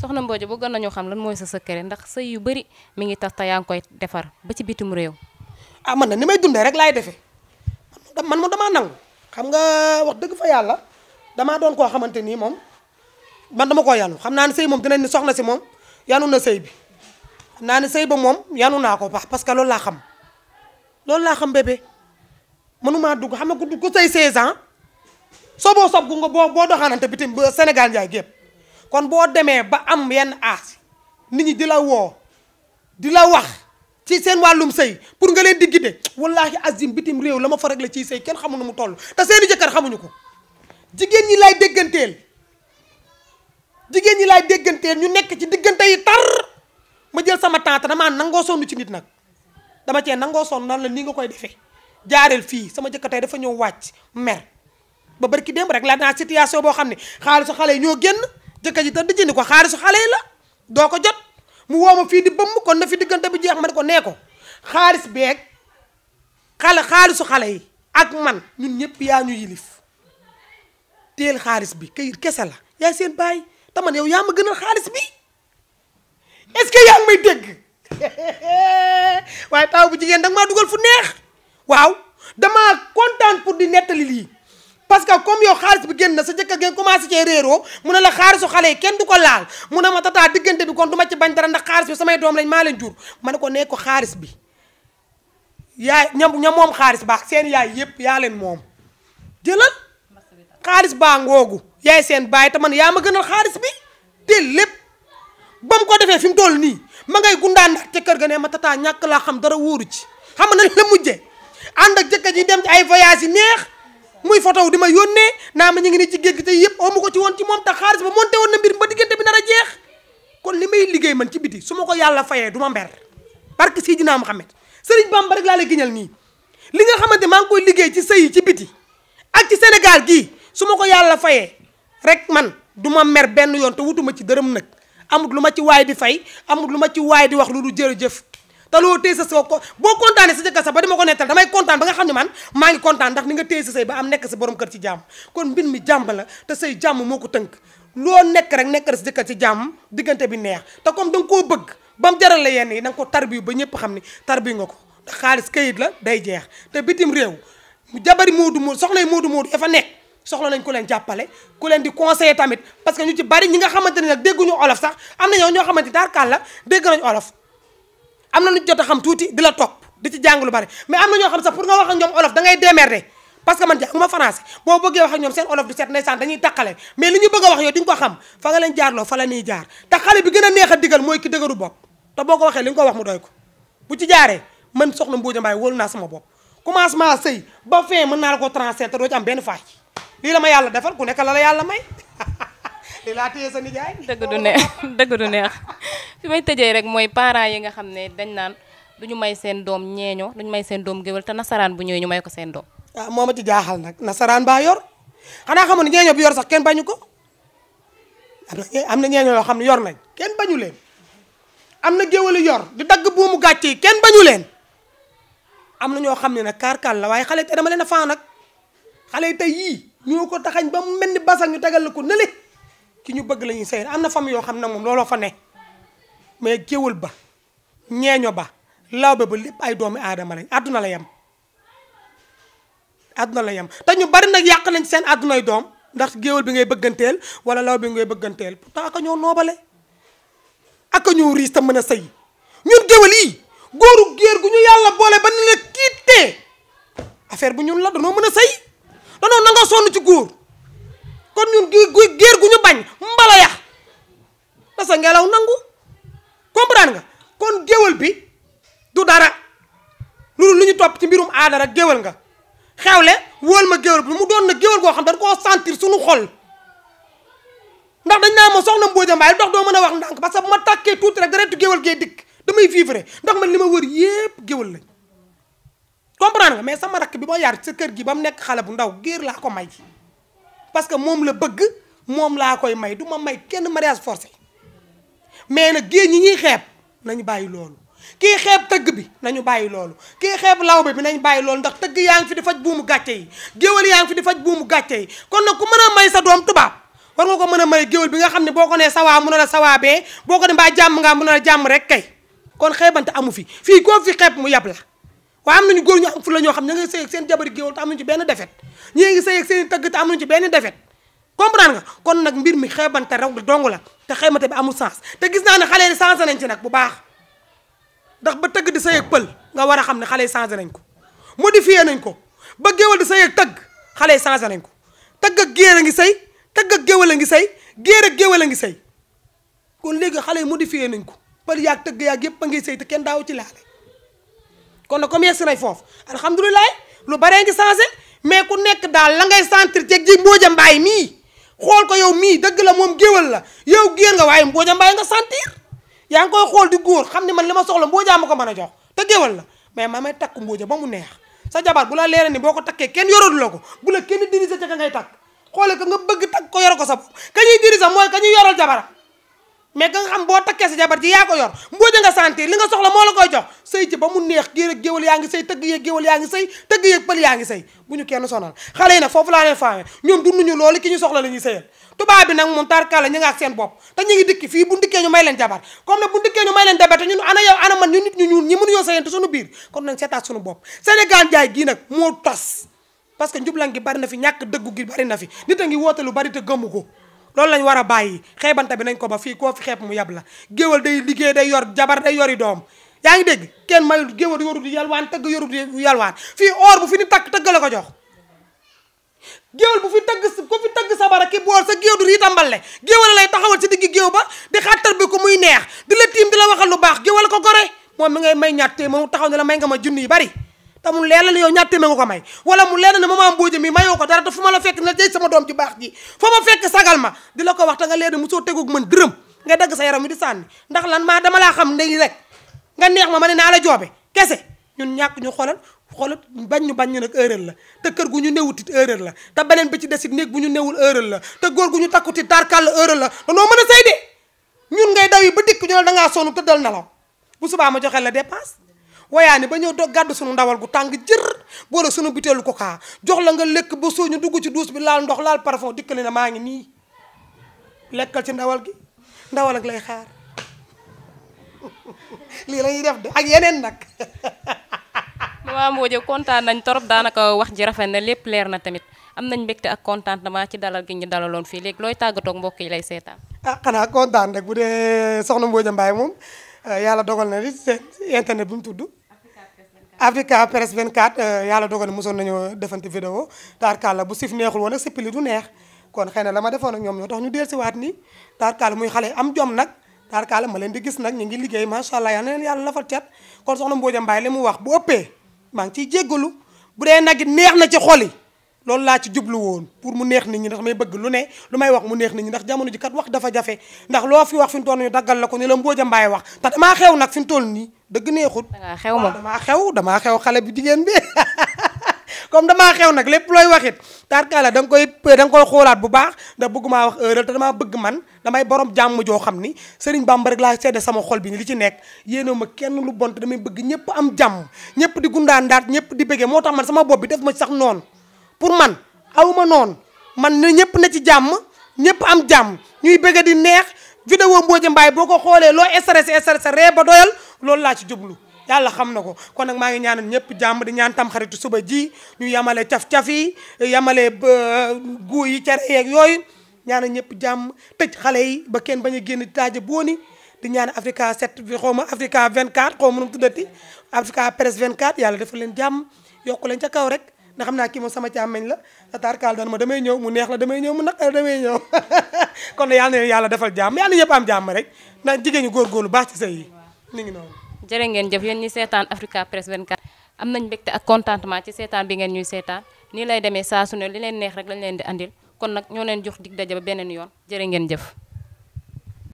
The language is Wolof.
soxna Mbodj bëggoon nañoo xam lan mooy sa secret ndax sëy yu bëri mi ngi tax te yaa ngi koy defar ba ci bitim réew. ah man na ni may dundee rek laay defee man moom damaa nangu xam nga wax dëgg fa yàlla damaa doon koo xamante nii moom man dama koo yanu xam naa ne sëy moom dinañ ni soxna si moom yanu na sëy bi xam naa ne sëy ba moom yanu naa ko baax parce que loolu laa xam bébé mënumaa dugg xam nga ku sëy 16 ans soboo sob gu nga boo doxaanante bitim Sénégal njaay gépp kon boo demee ba am yenn aas nit ñi di la woo di la wax ci seen wàllum sëy pour nga leen di gidde wallaahi azim bitim réew la ma fa réglé ciy sëy kenn xamu nu mu toll te seeni jëkkër xamuñu ko jigéen ñi laay dégganteel ñu nekk ci diggante yi tar ma jël sama tante damaa nangoo sonn ci nit nag dama cee nangoo sonn nan la nii nga koy defee jaareel fii sama jëkkër tey dafa ñëw wàcc mer ba barki démb rek la naa situation boo xam ne xaalisu xale yi ñoo génn jëkkër ji te di jëndi ko xaalisu xale yi la doo ko jot mu woo ma fii di bëmm kon na fi diggante bi jeex ma ne ko nee ko xaalis beeg xaalisu xale yi ak man ñun ñëpp yaa ñu yilif teel xaalis bi këyit kese la yaay seen baay te man yow yaa ma gënal xaalis bi est-ce que yaa ngi may dégg waaye taw bu jigéen danga maa dugal fu neex waaw damaa kontaan pour di nettali lii parce que comme yow xaalis bi génn na sa jëkkër ngeen commencé cee réeroo mu ne la xaalisu xale yi kenn du ko laal mu ne ma tataa diggante bi kon du ma ci bañ dara ndax xaalis bi samay doom lañ maa leen jur ma ne ko nee ko xaalis bi yaay ña moom xaalis baax seen yaay yëpp yaa leen moom jëlal xaalis baa ngoogu yaay seen baay te man yaa ma gënal xaalis bi te lépp ba mu ko defee fi mu toll nii ma ngay gundaan ca kër ga ne ma tataa ñàkk laa xam dara wóoru ci xam nga la mujjee ànd ak jëkkër ji dem ci ay voyage yi neex muy photo di ma yónnee naa ma ñu ngi ni ci géej gi te yëpp amu ko ci woon ci moom tax xaalis ba monté woon na mbir ba diggante bi nar a jeex kon li may liggéey man ci biti su ma ko yàlla fayee du ma mber barke Sidina Muhammad Sëriñ Bamba rek laa lay giñal nii li nga xamante maa ngi koy liggéey ci sëy yi ci biti ak ci Sénégal gii su ma ko yàlla fayee rek man du ma mer benn yoon te wutuma ci dërëm nag amut lu ma ci waay di fay amut lu ma ci waay di wax lu dul jërëjëf te loo téye sa soo ko boo kontaanee sa jëkkër sax ba di ma ko nettal damay kontaan ba nga xam ne man maa ngi kontaan ndax ni nga téye sa sëy ba am nekk sa borom kër ci jàmm kon mbir mi jàmm la te sëy jàmm moo ko tënk loo nekk rek nekk sa jëkkër ci jàmm diggante bi neex te comme da nga koo bëgg ba mu jaral la yenn yi da nga ko tarbiyu ba ñëpp xam ni tarbiyu nga ko ndax xaalis kayit la day jeex te bitim réew jabari moodu soxlay moodu ya fa nekk soxla nañ ku leen jàppale ku leen di conseiller tamit parce que ñu ci bari ñi nga xamante ne nag dégguñu olof sax am na ñoo xamante daal la dégg nañu olof am na lu jot a xam tuuti di la topp di ci jàng lu bari mais am na ñoo xam sax pour nga wax ak ñoom olof da ngay démerder parce que man jànguma français boo bëggee wax ak ñoom seen olof du set ndeysaan dañuy taqale mais li ñu bëgg a wax yow di nga ko xam fa nga leen jaarloo fa la ñuy jaar te xale bi gën a neex a digal mooy ki dëgëru bopp te boo ko waxee li nga ko wax mu doy ko bu ci jaaree man soxna Mbodj Mbaye wóolu naa sama bopp commencement sëy ba fin mën naa la ko transfert te doo ci am benn faay lii la ma yàlla defal ku nekk la yàlla may lii laa téye sa nijaay dëgg du neex fi may tëjee rek mooy parents yi nga xam ne dañ naan duñu may seen doom ñeeño duñu may seen doom géwél te nasaraan bu ñëwee ñu may ko seen doom ah moo ma ci jaaxal nag nasaraan baa yor xanaa xamoon ne ñeeño bi yor sax kenn bañu ko am na ñeeño yoo xam ne yor nañ kenn bañu leen am na géwél yor di dagg buumu gàcce yi kenn bañu leen am na ñoo xam ne nag kaar-kaar la waaye xale te dama leen a faa nag xale yi tey yii ñoo ko taxañ ba mu mel ni basan ñu tegal la ko nële ki ñu bëgg la ñuy sëy am na famille yoo xam ne moom looloo fa ne mais géwél ba ñeeño ba lawbe ba lépp ay doomi aadama lañ àdduna la yem àdduna la yem te ñu bari nag yàq nañ seen àddunay doom ndax géwél bi ngay bëgganteel wala lawbe bi ngay bëgganteel pourtant aka ñoo noobale aka ñoo riis te mën a sëy ñun géwél yi góoru géer gu ñu yàlla boole ba ni la kiitee affaire bu ñun la danoo mën a sëy danoo nangoo sonn ci góor kon ñun géer gu ñu bañ mbala ya da sa ngelaw nangu comprendre nga kon géwél bi du dara loolu lu ñu topp ci mbirum aada rek géwél nga xewle wóol ma géwél bi mu doon na géwél goo xam dañ koo sentir suñu xol ndax dañ naa ma soxna Mbodj Mbaye dox doo mën a wax ndànk parce que bu ma tàkkee tuuti rek dareetu géwél gee dikk damay vivre ndax man li ma wër yépp géwél lañ comprendre nga mais sama rakk bi ma yar sa kër gi ba mu nekk xale bu ndaw géer laa ko may parce que moom la bëgg moom laa koy may du ma may kenn mariage forcé mais nag géej ñi ñuy xeeb nañu bàyyi loolu kii xeeb tëgg bi nañu bàyyi loolu kii xeeb lawbe bi nañu bàyyi loolu ndax tëgg yaa ngi fi di faj buumu gàcce yi géwél yaa ngi fi di faj buumu gàcce yi kon nag ku mën a may sa doom tubaab war nga ko mën a may géwél bi nga xam ne boo ko nee sawaa mun na la sawaa bee boo ko ne mbaa jàmm ngaa mun na la jàmm rek kay kon xeebante amu fi fii koo fi xeeb mu yab la waaye am nañu góor ñu am fu la ñoo xam ne nga sëy ak seen jabari géwél te am nañu ci benn defet ñii ngi sëy ak seen tëgg te am nañu ci benn defet comprendre nga kon nag mbir mi xeebante raw dong la te xeebante bi amul sens te gis naa ne xale yi changé nañ ci nag bu baax ndax ba tëgg di sëy ak pël nga war a xam ne xale yi changé nañ ko modifié nañ ko ba géwél di sëy ak tëgg xale yi changé nañ ko tëgg ak géer a ngi sëy tëgg ak géwél a ngi sëy géer ak géwél a ngi sëy kon léegi xale yi modifié nañ ko pël yaag tëgg yaag yëpp a ngi sëy te kenn daaw ci laale kon nag comme yegsi nañ foofu alhamdulilah lu baree ngi changé mais ku nekk daal la ngay sentir ceeg ji Mbodja Mbaye mii xool ko yow mii dëgg la moom géwél la yow géer nga waaye Mbodja Mbaye nga sentir yaa ngi koy xool di góor xam ne man li ma soxla Mbodja ma ko mën a jox te géwél la mais ma may takk Mbodja ba mu neex sa jabar bu la leera ni boo ko takkee kenn yoratu la ko bu la kenn dirisa ca ka ngay takk xoole ko nga bëgg takk ko yor ko sa bopp ka ñuy dirisa mooy ka ñuy yoral jabaram mais ka nga xam boo takkee sa jabar ji yaa ko yor Mbodja nga sentir li nga soxla moo la koy jox sëy ci ba mu neex géer ak géwél yaa ngi sëy tëgg yeeg géwél yaa ngi sëy tëgg yeeg pël yaa ngi sëy bu ñu kenn sonal xale yi nag foofu laa leen faame ñoom dunduñu loolu ki ñu soxla la ñuy sëyal tubaab bi nag moom tarkala ñu nga ak seen bopp te ñu ngi dikki fii bu ndikkee ñu may leen jabar comme nag bu ndikkee ñu may leen jabar te ñun ana yow ana man ñu nit ñu ñuul ñi mënuñoo sëyante suñu biir kon nañ seetaat suñu bopp Sénégal jaay gii nag moo tas parce que njublan gi bari na fi ñàkk dëggu gi bari na fi nit a ngi woote lu bari te gëmu ko loolu lañ war a bàyyi xeebante bi nañ ko ba fii koo fi xeeb mu yab la géwal day liggéey day yor jabar day yori doom yaa ngi dégg kenn mayul géwal yorut yalwaan tëgg yorut yalwaan fii or bu fi ni takk tëgg la ko jox géwal bu fi tëgg sabara ki bool sa géew du riitambale géwal lay taxawal ci digg géew ba di xàttar bi ko muy neex di la tiim di la waxal lu baax géwal ko gore moom mi ngay may ñattee moom taxaw ne la may nga ma junni yu bari te mu leer la ne yow ñattee ma nga ko may wala mu leer na ne maman Mbodja mi mayoo ko dara te fu ma la fekk na jëy sama doom ci baax ji fa ma fekk sagal ma di la ko wax te nga leer ne mosoo tegug mën dërëm nga dagg sa yaram mi di sànni ndax lan maa dama laa xam ndey rek nga neex ma ne naa la joobe kese ñun ñàkk ñu xoolal bañ ñu nag erreur la te kër gu ñu newutit erreur la te beneen bi ci desit néeg bu ñu newul erreur la te góor gu ñu takkuti tarkal erreur la danoo mën a sëy de ñun ngay daw yi ba dikk ñu ne dangaa sonn tëddal nelaw bu subaa ma joxe la dépense wayaani ba ñëw gàddu suñu ndawal gu tàng jër boole suñu butéelu ko kaa jox la nga lekk ba soo ñu dugg ci duus bi laal ndox laal parfum dikkali na maa ngi nii lekkal ci ndawal gi ndawal ak lay xaar lii la ñuy def de ak yeneen nag maman Mbodja kontaan nañ torop daanaka wax ji rafet na lépp leer na tamit am nañ mbégte ak contentement ci dalal gi ñu dalaloon fii léegi looy tàggatoog mbokk yi lay seetaan xanaa kontaan rek bu dee soxna Mbodja Mbaye moom yàlla dogal na li seen internet bi mu tudd Africa Presse 24 yàlla dogal na mosoon nañoo defante vidéo tarkalla bu sif neexul woon ak sippili du neex kon xëy na la ma defoon ak ñoom ñoo tax ñu del si waat nii tarkalla muy xale am jom nag tarkalla ma leen di gis nag ñu ngi liggéey macha allah yal na leen yàlla lafal cat kon soxna Mbodja Mbaye li mu wax bu ëppee maa ngi ciy jéggalu bu dee nag neex na ci xol yi loolu laa ci jublu woon pour mu neex nit ñi ndax may bëgg lu ne lu may wax mu neex nit ñi ndax jamono ji kat wax dafa jafe ndax loo fi wax fi mu toll nii daggal la ko ni la Mbodja Mbaye wax te damaa xew nag fi mu toll nii dëgg neexut. dangaa xew moom damaa xew xale bi jigéen bi comme damaa xew nag lépp looy waxit tarkala da nga koy xoolaat bu baax ndax bëggumaa wax heure te damaa bëgg man damay borom jàmm joo xam ni Serigne Bamba rek laa sedde sama xol bi ni li ci nekk yéene ma kenn lu bon te damay bëgg ñëpp am jàmm ñëpp di gundaandaat ñëpp di bëggee moo tax man sama bopp bi def ma sax noonu pour man awuma noonu man ne ñëpp na ci jàmm ñëpp am jàmm ñuy bëgg di neex vidéo Mbodja Mbaye boo ko xoolee loo stressé ree ba doyal loolu laa ci jublu yàlla xam na ko kon nag maa ngi ñaanal ñëpp jàmm di ñaan tam xaritu suba ji ñu yamale caf-caf yi yamale guu yi cere yeeg yooyu ñaanal ñëpp jàmm tëj xale yi ba kenn bañ a génn taaja booni di ñaan Africa 7 bi xaw ma Africa 24 xaw ma nu mu tuddati Africa Presse 24 yàlla defal leen jàmm yokku leen ca kaw rek ndax xam naa kii moom sama càmmeñ la sa tarkaal dana ma damay ñëw mu neex la damay ñëw mu naqar damay ñëw kon yàlla na yàlla defal jàmm yàlla ñëpp am jàmm rek ndax jigéen ñi góorgóorlu baax ci sëy yi ni ngi noonu jërë ngeen jëf yéen ñi seetaan Africa Presse 24 am nañ mbégte ak contentement ci seetaan bi ngeen ñuy seetaan nii lay demee saa su ne li leen neex rek lañ leen di andil kon nag ñoo leen jox dig daje ba beneen yoon jërë ngeen jëf